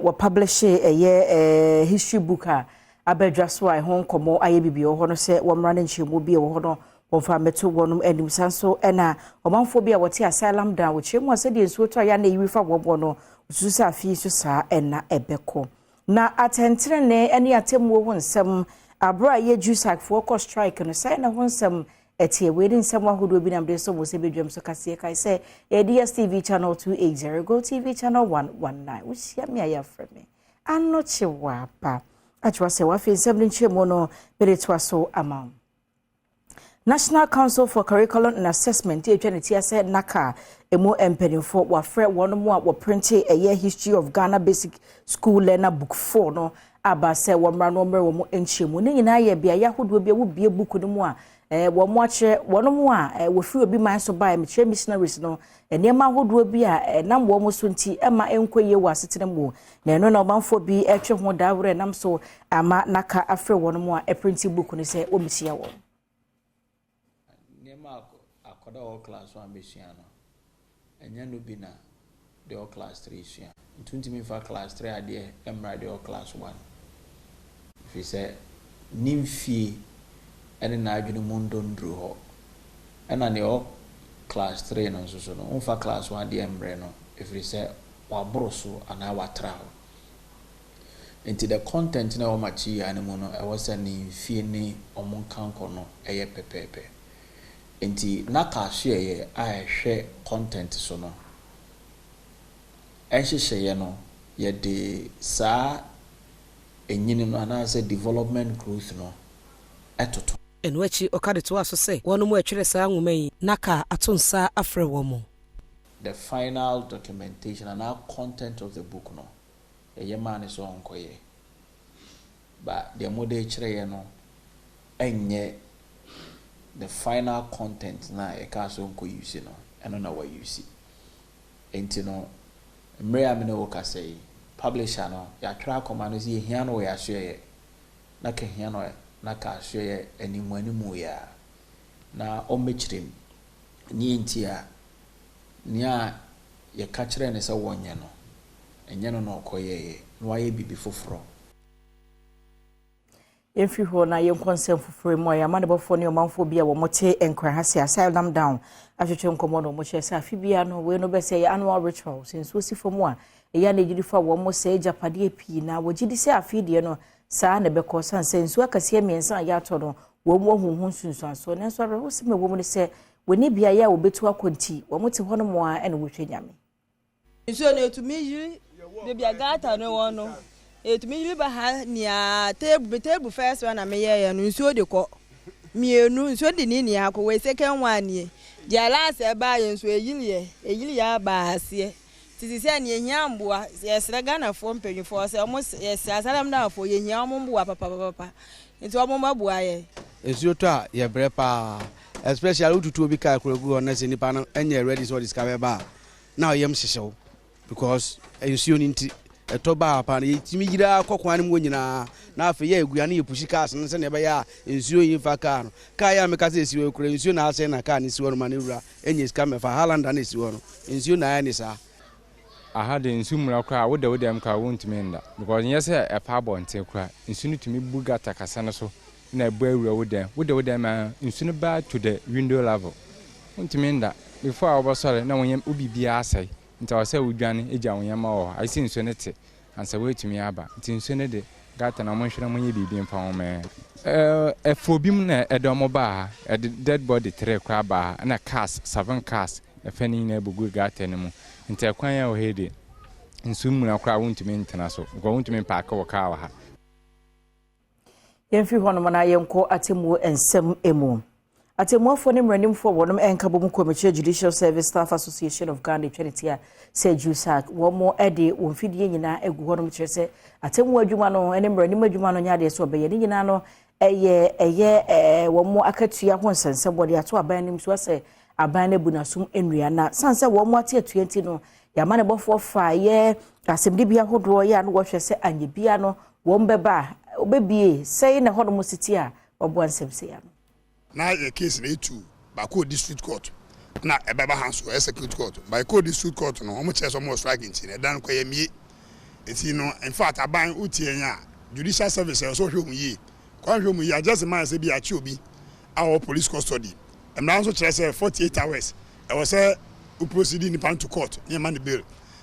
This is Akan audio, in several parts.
Wɔpublish ɛyɛ history book a abɛdwa so a ɛho nkɔmmɔ ayɛ bibi wɔ hɔ no sɛ wɔmmra ne nkyerɛmu bi a ɛwɔ hɔ no wɔmfa mmɛto wɔnom anim. San so ɛna ɔmanfoɔ bi a wɔte Asylum Down wɔkyerɛ mu a sɛdeɛ nsuo tɔ a yɛ na ɛyiri fa wɔbɔ no, osusu sɛ afei so saa ɛna ɛbɛkɔ. Na atɛntenene ne atemmuo ho nsɛm, abere a yɛ JUSAGfoɔ kɔ strike no, sɛn na ho nsɛm ɛteɛ? Wei ne nsɛm ahodoɔ bi nam de so wɔ sɛ bɛdwam so kaseɛ. Kae sɛ DSTV channel 280, Go TV channel 119. Wohyia me a, yɛafrɛ me Anɔkye wɔ aba atwerɛ sɛ wafei nsɛm no nkyerɛmu no mede toa so ama wo. National Council for Curriculum and Assessment atwa ne ti sɛ NaCCA emu mpanimfoɔ wɔafrɛ wɔn mu a wɔprint ɛyɛ History of Ghana Basic School Learner Book 4 no aba sɛ wɔmmra no wɔmmrɛ wɔn nkyerɛmu. Ne nyinaa yɛ beaeɛ ahodoɔ bi a wobie book no mu a wɔn akyerɛ wɔn mu a wɔfiri obi man so baa, mekyerɛ missionaries no, nneɛma ahodoɔ bi a ɛnam wɔn so nti ɛma nkɔ yie wɔ asetena mu. Na ɛno na ɔmanfoɔ bi ɛtwe ho daawerɛ nam so ama NaCCA afrɛ wɔn mu a ɛprint book no sɛ wɔmmɛhyia wɔn. Nneɛma akwadaa a ɔwɔ class 1 bɛsua no, ɛnyɛ no bi na deɛ ɔwɔ class 3 sua, nti ntumi nfa class 3 adeɛ mmra deɛ ɔwɔ class 1, ɛfiri sɛ ne mfie ɛne n'adwene mu ndɔ nduru hɔ. Ɛna deɛ ɔwɔ class 3 no nso so no, womfa class 1 adeɛ mbrɛ no, ɛfiri sɛ waboro so anaa watra hɔ. Nti the content na ɛwɔ material no mu no, ɛwɔ sɛ ne mfie ne ɔmo nkankɔ no ɛyɛ pɛpɛɛpɛ. Nti NaCCA ahyeɛyɛ a ɛhwɛ content so no ɛnhyehyɛeɛ no, yɛde saa enyini no anaasɛ development growth no ɛtoto. Ɛno akyi, ɔka de toa so sɛ wɔn mu atwerɛ saa nwoma yi, NaCCA ato nsa afrɛ wɔn mu. The final documentation anaa content of the book no, ɛyɛ maa ne sɛ ɔnkɔyɛ ba deɛ mode kyerɛeɛ no, ɛnyɛ the final content na yɛka sɛ ɔnkɔ use no, ɛno na wause. Nti no, mmerɛ a me ne wo kasa yi, publisher no, yɛatwerɛ akɔma no sɛ yɛhia no wɔ yɛasoɛyɛ na ka hia no na ka asoɛyɛ animu animu yɛ a na ɔmmɛkyerɛ mu ne nti a nea yɛka kyerɛ ne sɛ wɔnyɛ no, ɛnyɛ no na ɔkɔyɛeɛ na wayɛ biribi foforɔ. Yɛmfiri hɔ na yɛnkɔ nsɛm foforɔ mu a yɛamanebɔfoɔ ne ɔmanfoɔ bi a wɔte Nkran ha se Asylum Down ahwehwɛ nkɔmmɔ no, wɔkyerɛ sɛ afe bia no, wei no bɛsɛ yɛ annual ritual sɛ nsuo si fam a, ɛyɛ na ɛgyidi fa wɔn mo sɛ agyapadeɛ pii, na wɔgye di sɛ afe deɛ no saa na ɛbɛkɔ, san sɛ nsuo akɛseɛ mmiɛnsa a yɛatɔ no, wɔn mu ahuhu nsunsuansoɔ. Nanso awerɛhosɛm a ɛwɔ mu no sɛ wɔni beaeɛ a wɔbɛtu akɔ, nti wɔn te hɔ nom a ɛna wɔhwɛ Nyame. Nsuo no etumi yiri beebi a gutter no wɔ no, etumi yiri ba ha. Nea table first one na meyɛɛ no, nsuo de kɔ mmienu, nsuo de ne nia akɔ. Wei second one nie. Deɛ last ɛbaa yɛ nso, eyiri yɛ aba aseɛ titi sɛ nea ehia mboa. Yɛsrɛ Ghanafoɔ mpanyinfoɔ sɛ ɔmo, yɛsrɛ Asylum Downfoɔ, yɛhia ɔmo mboa papapapa, nti ɔmo mɛboa yɛ. Nsuo tɔ a, yɛbrɛ paa, especially wotutu obi kaa kora gu hɔ na sɛ nipa no ɛnyɛ ready sɛ ɔde sika bɛba a, na ɔyam hyehyɛw because nsuo no nti ɛtɔ baa paa no, yɛtumi yira kɔ kwan no mu hɔ nyinaa. Na afei yɛ agua no, yɛ push cars no sɛnea ɛbɛyɛ a nsuo yi mfa kaa no. Kaa yɛ a meka sɛ ɛsi hɔ kura nsuo na asɛe, na kaa no si hɔ no ma no wura ɛnyɛ sika mɛfa Highlander no ɛsi hɔ no, nsuo na ayɛ ne saa. Aha de, nsu mmura koraa, woda wo dɛm koraa wontumi nda, because nyɛ sɛ ɛfa abɔnten koraa, nsu no tumi bu gutter kasa no so na ɛbɔ awura wo dɛm. Woda wo dɛm a, nsu no baa to the window level, wontumi nda. Before a wobɛsɔre na wo biribiara asɛe, nti ɛwɔ sɛ wodwane gya wo nneɛma wɔ hɔ ayɛ sɛ nsuo no te ansa woatumi aba. Nti nsuo no de, gutter na monhwɛ na monyɛ biribi mfa ho mɛɛ ɛfo bi mu na ɛde ɔmo baa ha. Ɛde dead body tere koraa baa ha, ɛna cars, seven cars ɛfɛ no nyinaa bugu gutter no mu. Nti ɛkwan a wɔ ha yi de, nsuo mmuna koraa wontumi ntena so because wontumi mpark wɔ kaa wɔ ha. Yɛmfiri hɔnom na yɛnkɔ atemmuo nsɛm mu. Atemmuafoɔ ne mmaranimfoɔ wɔnom ɛnka bɔ mu kɔmikyerɛ Judicial Service Staff Association of Ghana, atwa ne ti a sɛ JUSAG, wɔn de wɔn mfidie nyinaa agu hɔnom, kyerɛ sɛ atemmuo adwuma no ne mmaranim adwuma no nyɛ adeɛ sɛ ɔbɛyɛ ne nyinaa no. Ɛyɛ wɔn akatua ho nsɛnsɛm wɔde ato aban anim so asɛ aban no abu n'asom nnua, na san sɛ wɔn ate atua nti no, yɛama ne bɔfoɔ fa yɛ asɛmdibea ahodoɔ yɛ a no wɔhwɛ sɛ anyɛ bia no wɔn bɛba a wɔbɛbie sɛe na hɔnom siti a wɔboa nsɛm sɛ ya no. Na yɛ case na etu baako wɔ district court na ɛbɛba ha nso ɛyɛ circuit court. By kɔ district court no, wɔn kyerɛ sɛ wɔn wɔ strike, nti na ɛdan no kɔ yɛ mie. Eti no, in fact, aban wotie yɛn a, judicial service ɛwɔ sɛ ɔhwɛ wɔn yie. Kwan hwɛ wɔn yie a, just imagine sɛ bi akye obi a ɔwɔ police custody. Mmara nso kyerɛ sɛ 48 hours ɛwɔ sɛ wo proceed nipa no to court ne ɛma ne bail.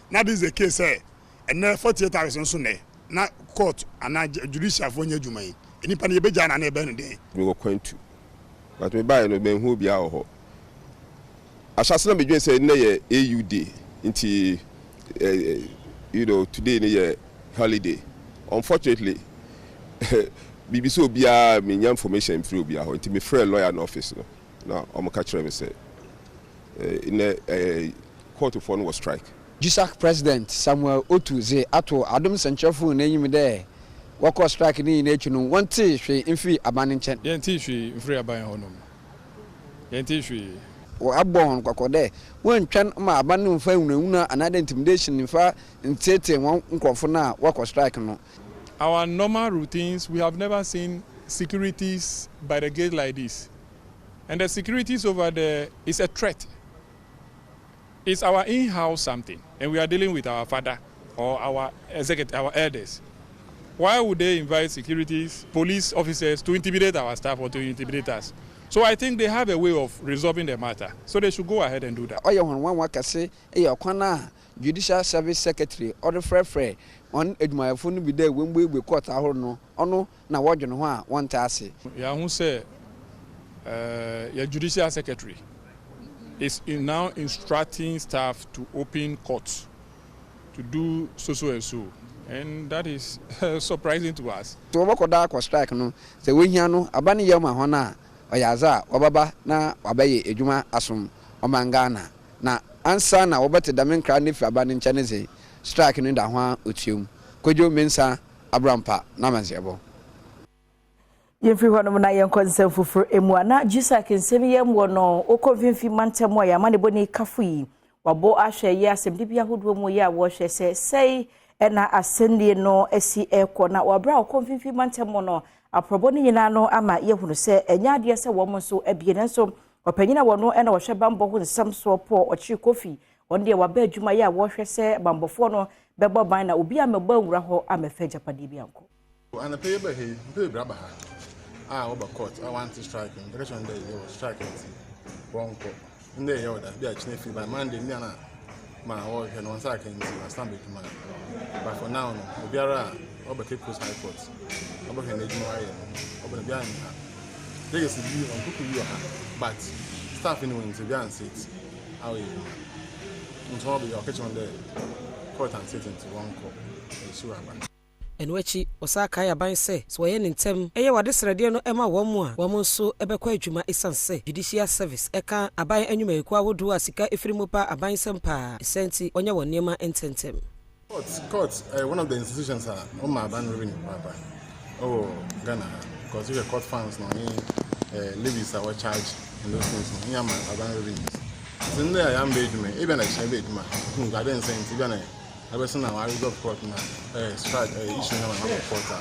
Na this is the case sɛ ɛnɛ 48 hours nso nɛ na court anaa judicial foɔ nyɛ adwuma yi, nipa no yɛbɛgyaa no anaa yɛbɛyɛ no den? Mewɔ kwantu, but mebaeɛ no manhu obiara wɔ hɔ. Ahyɛase na medwene sɛ nnɛ yɛ AU day nti today no yɛ holiday. Unfortunately biribi sɛ obiara menya information mfiri obiara hɔ nti mefrɛɛ lawyer no office no na wɔka kyerɛɛ me sɛ nnɛ courtfoɔ no wɔ strike. GSAC President Samuel Otu dze ato Adom nsɛnkyerɛwfo hɔn enyim dɛ wɔkɔɔ strike ne nyina ekyir no wɔnntsee hwee mmfii aban ne nkyɛn. Yɛnntee hwee mmfiri aban hɔnom. Yɛnntee hwee. Wɔabɔ hɔn kɔkɔ dɛ wonntwɛn ma aban no mmfa ehunahuna anaadɛ intimidation mmfa nntseetsee hɔn nkorɔfo no a wɔkɔ strike no. Our normal routines, we have never seen securities by the gate like this and the securities over there is a threat. It's our in-house something and we are dealing with our father or our executive, our elders. Why would they invite securities, police officers to intimidate our staff or to intimidate us? So I think they have a way of resolving the matter. So they should go ahead and do that. Ɔyɛ hɔn nwanwa kɛse yɛ ɔkwan a Judicial Service Secretary ɔrefrɛfrɛ hɔn edwumayɛfo no bi dɛ wombuebue court ahorow no, ɔno na wɔdwen ho a wɔnntse ase. Yɛahu sɛ yɛ Judicial Secretary is now instructing staff to open courts to do so so and so and that is surprising to us. Sɛ wɔbɔkɔ do akɔ strike no, dza wohia no aba no yaw ma hɔn a, ɔyɛ adze a wɔbɛba na wɔabɛyɛ edwuma asom ɔman Ghana. Na ansaana wɔbɛtse dɛm nkra no efi aban no nkyɛn dze, strike no da ho ara otua mu. Kojo Mensah Abrampa n'amandzɛɛbɔ. Yɛmfiri hɔnom na yɛnkɔ nsɛm foforɔ mu a, na GSAC nsɛm yɛ mmoɔ no wokɔ mfimfini mantam a yɛama ne bɔne kafo yi wabɔ ahwɛ yɛ asɛmdibea ahodoɔ mu yɛ a wɔhwɛ sɛ sɛe ɛna asɛnnie no asi ɛkɔ na wɔabrɛ a wɔkɔ mfimfini mantam no aprɔbɔ no nyinaa no ama yɛhunu sɛ ɛnyɛ adeɛ sɛ wɔn nso abie. Nanso ɔpanyin a wɔno ɛna wɔhwɛ bambɔ ho nsɛm soɔ Paul Ɔkyere Kofi, wɔn deɛ waba adwuma yɛ a wɔhwɛ sɛ bambɔfoɔ no bɛbɔ ban na obi a mɛbɔ nwura hɔ amɛfɛ agyapadeɛ bi ankɔ. Anɔpa yi ba ha yi, nyimpa bebree aba ha a wɔba court a wɔante strike no. Yɛka kyerɛ wɔn dɛ yɛwɔ strike nti wɔnkɔ. Ndɛ yɛwɔ da bi a kyena firi by Monday ne ana ma wɔrehwɛ no wɔn nsa aka nti wɔasan ba adwuma. But for now no, obiara a ɔba Cape Coast High Court ɔbɛhwɛ n'adwuma wayɛ no, ɔba no obiara nni ha. Judges bi ɔnkoko bi wɔ ha, but staff no wɔ nti obiara nsit a ɔyɛ adwuma. Nti wɔn bɛyɛ ɔka kyerɛ wɔn dɛ court ansit nti wɔnkɔ ɛhyew aba. Ɛno akyi, wɔsan kae aban sɛ sɛ wɔyɛ ne ntɛm ɛyɛ wɔade srɛdeɛ no ma wɔn mu a, wɔn nso bɛkɔ adwuma, ɛsiane sɛ Judicial Service ɛka aban nnwumayɛkuo ahodoɔ a sika ɛfiri mu ba aban nsɛm paa ɛsɛ nti wɔnyɛ wɔn nneɛma ntɛmntɛm. Court one of the institutions a wɔma aban revenue paapa ɛwɔ Ghana ha, because wohwɛ court funds no ne levies a wɔcharge and those things no, ne ama aban revenues. Nti ndɛ a yɛamba adwuma yi, ebia na kyerɛ bɛ adwuma hu ade nsɛn nti ebia na ɛbɛsɛ na wɔaresolve court na strike issue na wɔakɔ court a.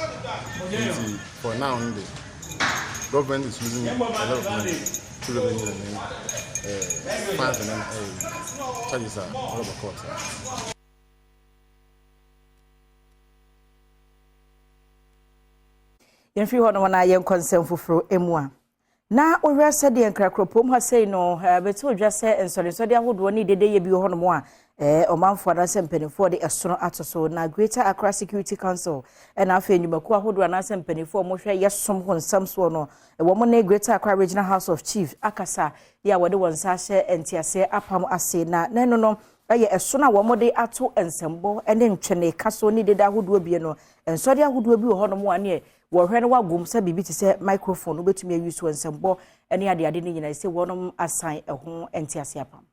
Nti for now no de, government is losing a lot of money through revenue and then fines and then charges a wɔreba court. Yɛmfiri hɔ nom na yɛnkɔ nsɛm foforɔ mu a, na wohwɛ sɛdeɛ nkrakuropɔn ha sei no bɛtɛ odwa sɛ nsɔdensɔde ahodoɔ ne dede yɛ bi wɔ hɔnom a ɔmanfoɔ anaasɛ mpanimfoɔ de ɛsono ato so. Na Greater Accra Security Council ɛna afei nnwumakuo ahodoɔ anaasɛ mpanimfoɔ a wɔhwɛ yɛsom ho nsɛm soɔ no, wɔn ne Greater Accra Regional House of Chiefs akasa yɛ a wɔde wɔn nsa ahyɛ nteaseɛ apam ase. Na n'ano no ɛyɛ ɛsono a wɔde ato nsɛmbɔ ne ntwene ka so ne dede ahodoɔ bie no nsɔde ahodoɔ bi wɔ hɔnom a neɛ wɔhwɛ no wagom sɛ biribi te sɛ microphone wobɛtumi ayi so nsɛmbɔ ne adeade no nyinaa sɛ wɔnom asan ɛho ntease apam.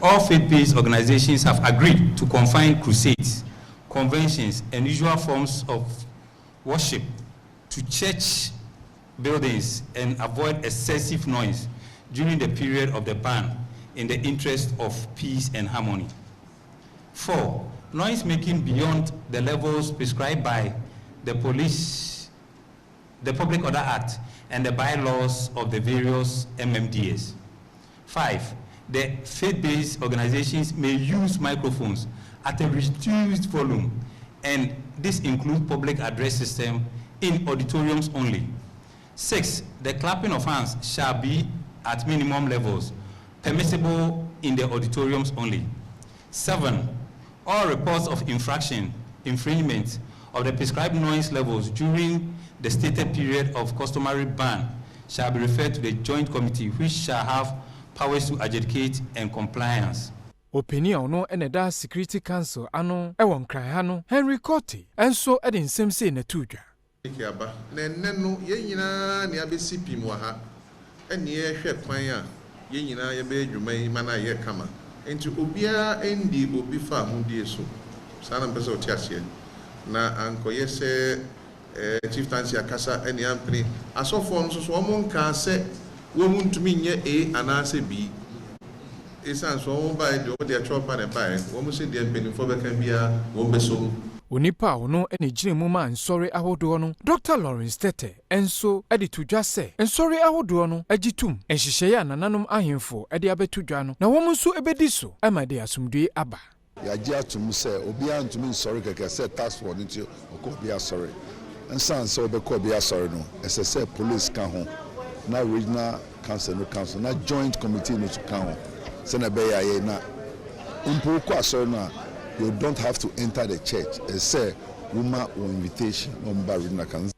All faith-based organizations have agreed to confine crusades, conventions, and usual forms of worship to church buildings and avoid excessive noise during the period of the ban in the interest of peace and harmony. 4, noise making beyond the levels prescribed by the police, the Public Order Act, and the bylaws of the various MMDAs. 5, the faith-based organizations may use microphones at a reduced volume and this includes public address system in auditoriums only. 6. The clapping of hands shall be at minimum levels, permissible in the auditoriums only. 7. All reports of infraction, infringement of the prescribed noise levels during the stated period of customary ban shall be referred to the joint committee, which shall have powers to adjudicate and compliance. Ɔpanin a ɔno na ɛda Security Council ano wɔ Nkran ha no, Henry Quartey nso de nsɛm sei na ɛtoo dwa. Mike aba, na ɛnnɛ no yɛn nyinaa na yɛabɛsi pim wɔ ha ɛne yɛrehwɛ kwan a yɛn nyinaa yɛbɛyɛ dwuma yi ma no ayɛ kama. Enti obiara ndi obi fahodie so. Saa na mepɛ sɛ wote aseɛ. Na ankɔyɛ sɛ Chieftaincy akasa ɛne ampene. Asɔfoɔ no nso so wɔn nkaa sɛ wɔn ntumi nyɛ A anaasɛ B. Esiane sɛ wɔn baeɛ deɛ wɔn de ɛkyɛw pa na ɛbaeɛ, wɔn se deɛ mpanimfoɔ bɛka biara wɔn bɛsɔ mu. Onipa a ɔno na ɛgyina mu ma nsɔre ahodoɔ no, Dɔkta Lawrence Tetteh nso de to dwa sɛ nsɔre ahodoɔ no gye tom nhyehyɛeɛ a nananom ahemfo de abɛto dwa no na wɔn nso bɛdi so ma ɛde asomdwoeɛ aba. Yɛagye atom sɛ obiara ntumi nsɔre kɛkɛ sɛ task force no nti ɔkɔ obi asɔre. Ɛnsan sɛ wobɛkɔ obi asɔre no, ɛsɛ sɛ police ka ho, na regional council no ka ho, na joint committee no nso ka ho sɛnea ɛbɛyɛ a yɛ na mpo wokɔ asɔre no a, you don't have to enter the church. Ɛsɛ sɛ woma wɔn invitation na wɔn ba regional council.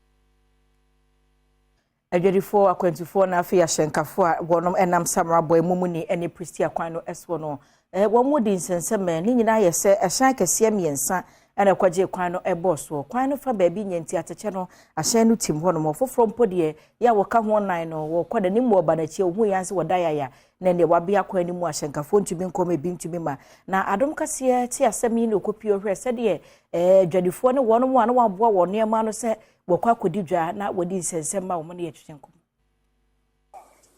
Adwadifoɔ, akwantufoɔ na afei ahyɛnkafoɔ a wɔnom nam Samara bɔe Mumuni ne Prestea kwan no soɔ no, wɔn mu di nsɛnsɛm. Ne nyinaa yɛ sɛ ɛhyɛn akɛseɛ mmiɛnsa na ɛkɔgyee kwan no bɔɔ soɔ. Kwan no fa baabi nyɛ nti atɛkyɛ no ahyɛn no tim hɔnom. Ɔfoforɔ mpo deɛ yɛ a wɔka ho nan no wɔkɔ n'anim wɔba n'akyi a wɔhu yɛn sɛ wɔda yaya na neɛ wabea kwan no mu ahyɛnkafoɔ ntumi nkɔ ma ebi ntumi ma. Na adom kaseɛ te asɛm yi na ɔkɔpie ɔhwɛ sɛdeɛ adwadifoɔ ne wɔn a na wɔaboa wɔn nneɛma ano sɛ Wɔkɔ akɔdi dwa na wɔdi nsɛnsɛm ma wɔn ne yɛtwetwe nkɔmmɔ.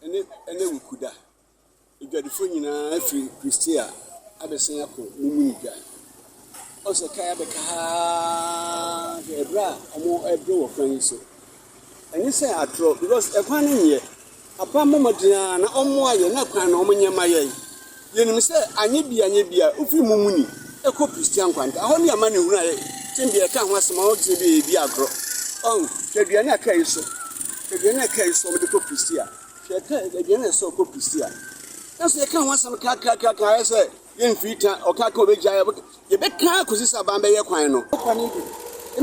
Ɛne ɛne Wukuda. Adwadifoɔ nyinaa afiri Prestea abɛsan akɔ Mumuni dwa. Ɔn sɛ kaa abɛka ha ara hwɛ ɛberɛ a wɔrebrɛ wɔ kwan yi so. Ɛnyɛ sɛ atorɔ because ɛkwan no nyɛ. Aban mmɔ mmɔden ara na ɔmmoa yɛn na kwan no wɔnyɛ mma yɛn. Yɛnim sɛ anyɛ bi anyɛ bi a wofiri Mumuni kɔ Prestea Nkwanta, ɛhɔ ne amanehunu a yɛte deɛ yɛka ho asɛm a wɔte sɛ bi yɛredi agorɔ. Ɔn, hwɛ aduane a kaa yi so, hwɛ aduane a kaa yi so wɔde kɔ Prestea, hwɛ kaa aduane a ɛsɛ ɔkɔ Prestea. Nanso yɛka ho asɛm kakrakrakra ayɛ sɛ Yɛmfiri ta, ɔka ka ɔbɛgyae, yɛbɛka ara kɔsi sɛ aban bɛyɛ kwan no. Kwan yi do,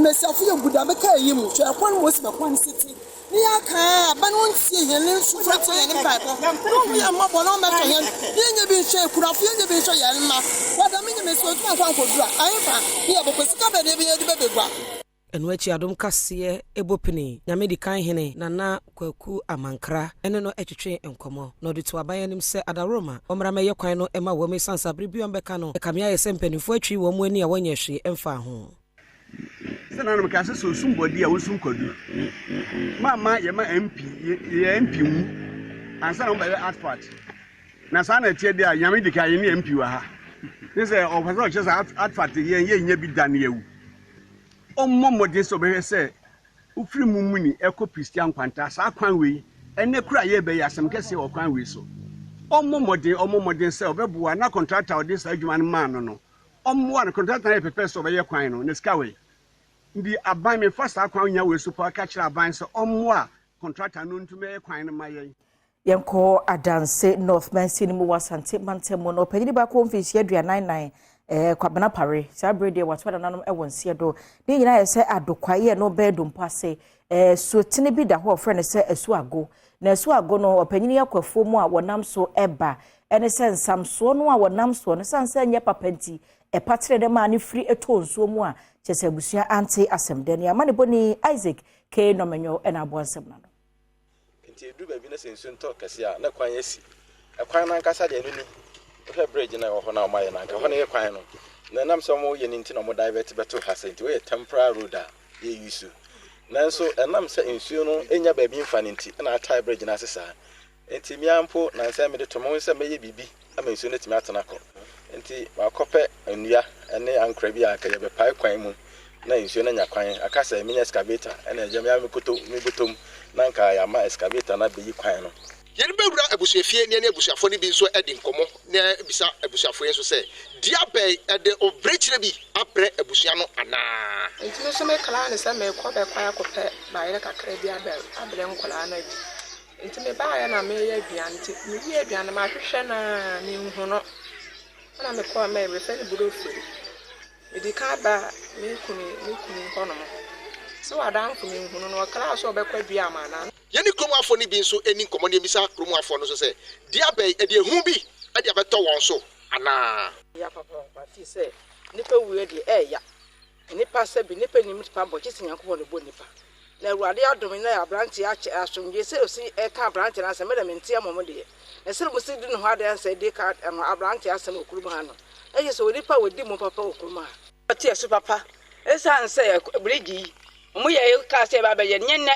mbasiafo yɛ gu dɛm kaa yi mu, hwɛ kwan mu osi ma kwan si tse, ne yɛaka a aban ɔnntsie hɛn ne sufrɛ tse hɛn mpaabɔ, na ohu hɛn mbɔbɔ na ɔmbɛtɔ hɛn, na yenya bi nhwɛ ekurafo, yenya bi nhwɛ hɛn mba, wɔ dɛm nyimesi otum annkɔ annkodur a, ahenfa na yɛbɔkɔ, sika bɛn na yɛbɛnya dze bɛba egua? Ɛno akyi Adom Kaseɛ bɔ pini Nyame Dikan Hene Nana Kwaku Amankra ne no twetwee nkɔmmɔ, na ɔde too aban anim sɛ adaworoma wɔmmra mmɛyɛ kwan no mma wɔn esiane sɛ bere bi a wɔbɛka no ɛkame ayɛ sɛ mpanimfoɔ atwi wɔn ani a wɔnyɛ hwee mfaa ho. Sɛ nanom kaa sɛ sɛ osum bɔde a wosum kwadu. Mamma yɛma MP yɛ MP wu ansa na wɔbɛyɛ adfat. Na saa na ɛteɛ deɛ a Nyame di kan yɛne MP wɔ ha. Ne sɛ ɔpɛ sɛ ɔkyerɛ sɛ adfat yɛn yɛnnya bi da ne yɛawu. Ɔmmɔ mmɔden sɛ ɔbɛhwɛ sɛ wofiri Mumuni kɔ Prestea Nkwanta, saa kwan wei, ɛnnɛ kura yɛreba yi, asɛm kɛseɛ wɔ kwan wei so. Ɔmmɔ mmɔden, ɔmmɔ mmɔden sɛ ɔbɛboa na kɔntrata a ɔde saa adwuma no maa no no, ɔmmoa no. Kɔntrata no ayɛ pɛpɛ sɛ ɔbɛyɛ kwan no, na sika wei. Nti aban, mefa saa kwan nya wei so paa ka kyerɛ aban sɛ ɔmmoa kɔntrata no ntumi ɛyɛ kwan no ma yɛn. Yɛnkɔ Adanse North Mansin mu wɔ Asante mantam mu no, ɔpanyin baako wɔ mfinhyia 44, eh, Kwabena Pare. Saa bere deɛ wato anananom wɔ nseɛ do. Ne nyinaa yɛ sɛ adokwaeɛ no bɛyɛ dompo ase. Eh, suotene bi da hɔ a wɔfrɛ no sɛ Asuago. Na Asuago no, ɔpanyin yi akɔ afuo mu a wɔnam so ba. Ɛne sɛ nsamsoɔ no a wɔnam soɔ no, sane sɛ ɛnyɛ papa nti, ɛpa kyerɛ dɛ maa ne firi tɔɔ nsuo mu a, kyerɛ sɛ abusua ante asɛm dɛ. Nea amanebɔni Isaac K. Nɔmɛnyɔ na aboa nsɛm no ano. Nti ɛduru baabi na sɛ nsuo no tɔ kɛseɛ a, na kwan asi. Ɛkwan no ankasa deɛ ɛno ni. Wohwɛ bridge no a ɛwɔ hɔ no a wɔayɛ no anka ɛhɔ no yɛ kwan no. Na ɛnam sɛ wɔyɛ no nti na wɔn divert bɛto ha sɛ nti wɔyɛ temporary road a yɛ use. Nanso ɛnam sɛ nsuo no nnya baabi mfa no nti na atae bridge no ase saa. Enti me ara mpo, nnansa yi mede to me ho sɛ mɛyɛ biribi ama nsuo no atumi atene akɔ. Enti makɔpɛ nnua ne ankorɛ bi a anka yɛbɛpae kwan mu na nsuo no anya kwan. Aka sɛ menya excavator na agya me ara me bɔtɔ mu na anka yɛama excavator no abɛyi kwan no. Yɛde bɛwura abusuafie na yɛne abusuafoɔ no bi nso adi nkɔmmɔ na yɛabisa abusuafoɔ yi nso sɛ, dua bɛn de ɔbrɛkyerɛ bi abrɛ abusua no anaa? Nti me nso me kraa no sɛ merekɔ bɛkwan akɔpɛ bayerɛ kakra bi abrɛ nkwadaa no adi. Nti mebaeɛ na mereyɛ aduane nti mewie aduane no mahwehwɛ no ara menhu no. Ɛna mekɔɔ mɛrefɛ no Burofiri. Medi kan baa me kunu me kunu hɔnom. Sɛ w'adamfo menhu no no ɔkraa sɛ ɔbɛkɔ adua ama anaa. Yɛne kurom afoɔ no bi nso nni nkɔmmɔ na yɛmmisa kurom afoɔ no nso sɛ, Dua bɛn de ehu bi de abɛtɔ wɔn so anaa? Ya papaapa firi sɛ nipa wuiɛ deɛ ɛɛya nipa sɛbi nipa nim nipa bɔ gyesɛ Nyankopɔn na ɔbɔ nipa na Awurade adom na abranteɛ akyɛ asomdwie sɛ ɔsi ɛka abranteɛ no asɛm me deɛ mente mmom deɛ na sɛ ɔmo si di ne ho adanse de ka ɛno abranteɛ asɛm wɔ kurom ha no na kyerɛ sɛ onipa a ɔdi mu papa wɔ kurom ha. Ɔte asu papa ɛsiane sɛ bridge yi ɔmo yɛ kaa sɛ ɛba bɛyɛ nyɛ nnɛ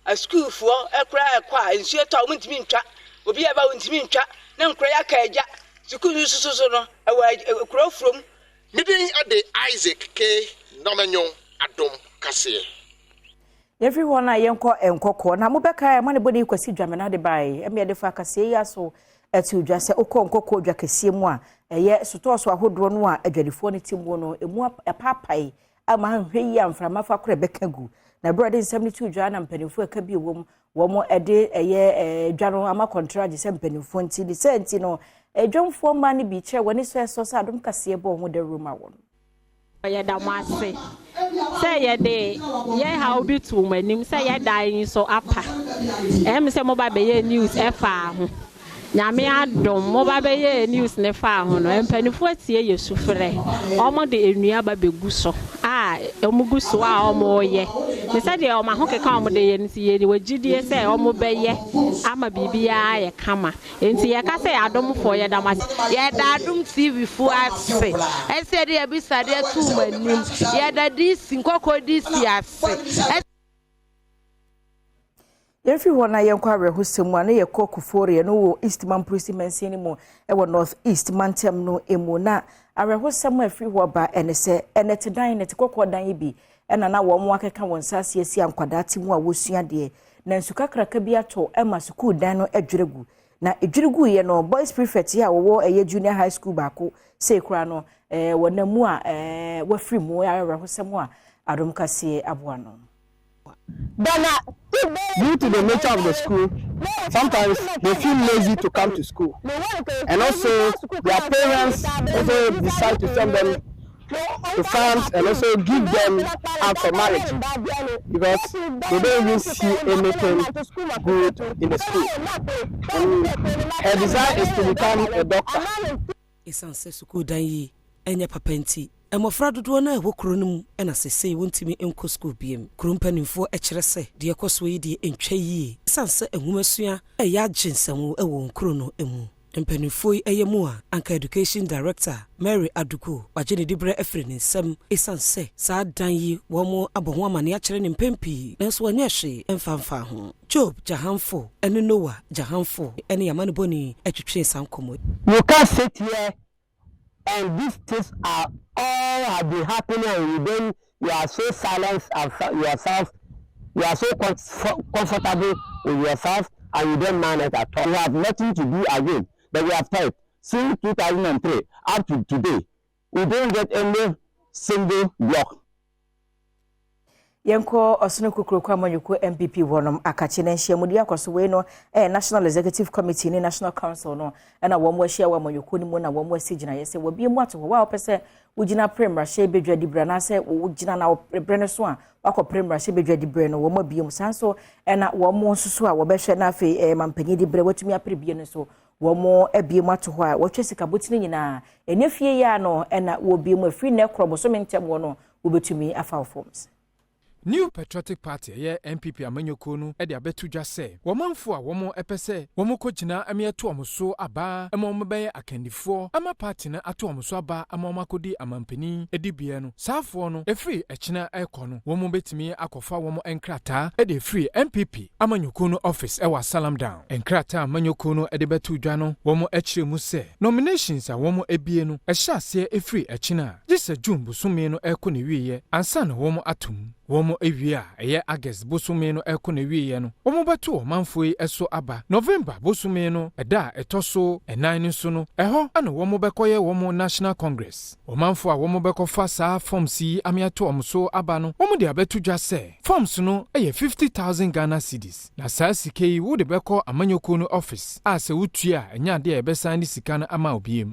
Asukuufoɔ koraa ɛkɔ a nsuo tɔ a wɔntumi ntwa, obi a ɛba wɔntumi ntwa na nkura yi aka agya. Sukuu no nso so no ɛwɔ kuro furom. Me din de Isaac K. Namenyo Adom Kaseɛ. Yɛmfiri hɔ na yɛnkɔ Nkɔkɔɔ. Na mobɛkae a amanebɔne yi Kwasi Dwamena de baeɛ. Ɛma yɛde fa kaseɛ yi aso ɛte dwa sɛ wokɔ Nkɔkɔɔ dwa kɛseɛ mu a ɛyɛ sotɔɔso ahodoɔ no a adwadifoɔ no te mu no ɛmu apaapae ama anhwɛ yie a mframa fa korɛ bɛka gu. Na berɛ a ɔde nsɛm no too dwa na mpanimfoɔ a ɛka bi wɔ mu, wɔn de ɛyɛ dwa no ama kɔntragye sɛ mpanimfoɔ nti. Ne sɛ nti no, dwamfoɔ mmaa no bi kyerɛ wɔn ani sɔ ɛsɔ sɛ adom kaseɛ bɔɔ ho dawuro ma wɔn. Yɛda mo ase sɛ yɛde yɛn haw bi too mo anim sɛ yɛn dan yi nso apa. Ɛyɛ me sɛ moba bɛyɛɛ news ɛfaa ho. Nyame adom moba bɛyɛɛ news no faa ho no, mpaninfoɔ atie yɛ sufrɛ, wɔn de nnua ba bɛgu so a wɔn gu so a wɔn reyɛ, ne sɛdeɛ wɔn ahokeka a wɔn de yɛ no nti yɛ wɔ gyidie sɛ wɔn bɛyɛ ama biribiara ayɛ kama, enti yɛka sɛ adomfoɔ yɛda mo ase. Yɛda Adom TV foɔ ase ɛsɛ yɛde yɛn abisadeɛ too mo anim, yɛda DC, Nkɔkɔɔ DC ase. Yɛmfiri hɔ na yɛnkɔ awerɛhosɛm mu a na yɛkɔ Kufuor no wɔ East Mamprusi mansin no mu wɔ North East mantam no mu. Na awerɛhosɛm a ɛfiri hɔ ba ɛne sɛ ɛnɛte dan, nɛte kɔkɔɔ dan yi bi ɛna na wɔn akeka wɔn nsa ase asi a nkwadaa te mu a wɔsua adeɛ. Na nsu kakraka bi atɔ ma sukuu dan no adwiri agu. Na edwiri guiɛ no, boys prefect yi a wɔwɔ ɛyɛ junior high school baako sei koraa no, ɛɛ wɔnam mu a ɛɛ wɔafiri mu awerɛhosɛm a adom kaseɛ aboa no. Due to the nature of the school, sometimes they feel lazy to come to school. And also, their parents also decide to send them to farms and also give them out for marriage because they don't even see anything good in the school. And her desire is to become a doctor. Esiane sɛ sukuu dan yi nyɛ papa nti, mmofra dodoɔ no ara a ɛwɔ kuro no mu na seesei wɔntumi nkɔ sukuu bio. Kuro mpanimfoɔ kyerɛ sɛ deɛ ɛrekɔ soɔ yi deɛ ɛntwa yie esiane sɛ nwomasua reyɛ agye nsam wɔ wɔn kuro no mu. Mpanimfoɔ yi yɛ mu a anka Education Director Mary Aduku wagye ne diberɛ afiri ne nsam esiane sɛ saa dan yi wɔabɔ ho amaneɛ akyerɛ no mpɛn pii nanso wanyɛ hwee mfa mfaa ho. Job Jahanfo ne Noah Jahanfo ne amanebɔni twetwee saa nkɔmmɔ yi. You can't sit here and these things are all have been happening and you don't you are so silent yourself you are so comfortable with yourself and you don't mind it at all. We have nothing to do again but we have tried since 2003 up to today we don't get any single block. Yɛnkɔ Ɔsono Kokuroko Amanyɔkuo NPP hɔnom akakye na nhyiamudi akɔ so. Wei no ɛyɛ National Executive Committee ne National Council no ɛna wɔn ahyia wɔ amanyɔkuo no mu na wɔn asi gyinaeɛ sɛ wɔabie mu ato hɔ. Wo a wopɛ sɛ wogyina pere mmarahyɛ badwa diberɛ anaasɛ wogyina na berɛ no so a wakɔ pere mmarahyɛ badwa diberɛ no wɔn abie mu. Saa nso ɛna wɔn nso so a wɔbɛhwɛ na afei ɛyɛ mampanyin diberɛ watumi apere bie no nso wɔn abie mu ato hɔ a wɔatwa sika botini nyinaa. Ɛnyɛ fie yi a no ɛna wɔbie mu afiri nnɛ korɔ bosome ntɛm wɔ no wobɛtumi afa wo forms. New Patriotic Party a ɛyɛ NPP amanyɔkuo no de abɛto dwa sɛ wɔn manfoɔ a wɔn pɛ sɛ wɔn kɔ gyina ma yɛto wɔn so aba ma wɔn bɛyɛ akandifoɔ ama party no ato wɔn so aba ama wɔn akɔdi amanpanin dibea no, saa foɔ no ɛfiri ɛkyena rekɔ no wɔn bɛtumi akɔfa wɔn nkrataa de afiri NPP amanyɔkuo no office wɔ Asalam Down. Nkrataa a amanyɔkuo no de bɛto dwa no wɔn kyerɛ mu sɛ nominations a wɔn abue no ɛhyɛ aseɛ ɛfiri ɛkyena a gye sɛ June bosome no rekɔ n'awieɛ ansa na wɔn ato mu. Wɔn awie a ɛyɛ August bosome no ɛkɔ n'awieɛ no, wɔn bɛto ɔmanfoɔ yi so aba. November bosome no ɛda a ɛtɔ so 4 no so no, ɛhɔ ana wɔn bɛkɔyɛ wɔn National Congress. Ɔmanfoɔ a wɔn bɛkɔfa saa forms yi ameato wɔn so aba no, wɔn de abɛto dwa sɛ forms no yɛ 50,000 Ghana cedis, na saa sika yi wode bɛkɔ amanyɔkuo no office a sɛ wotua a, ɛnyɛ adeɛ a yɛbɛsan de sika no ama wo bio.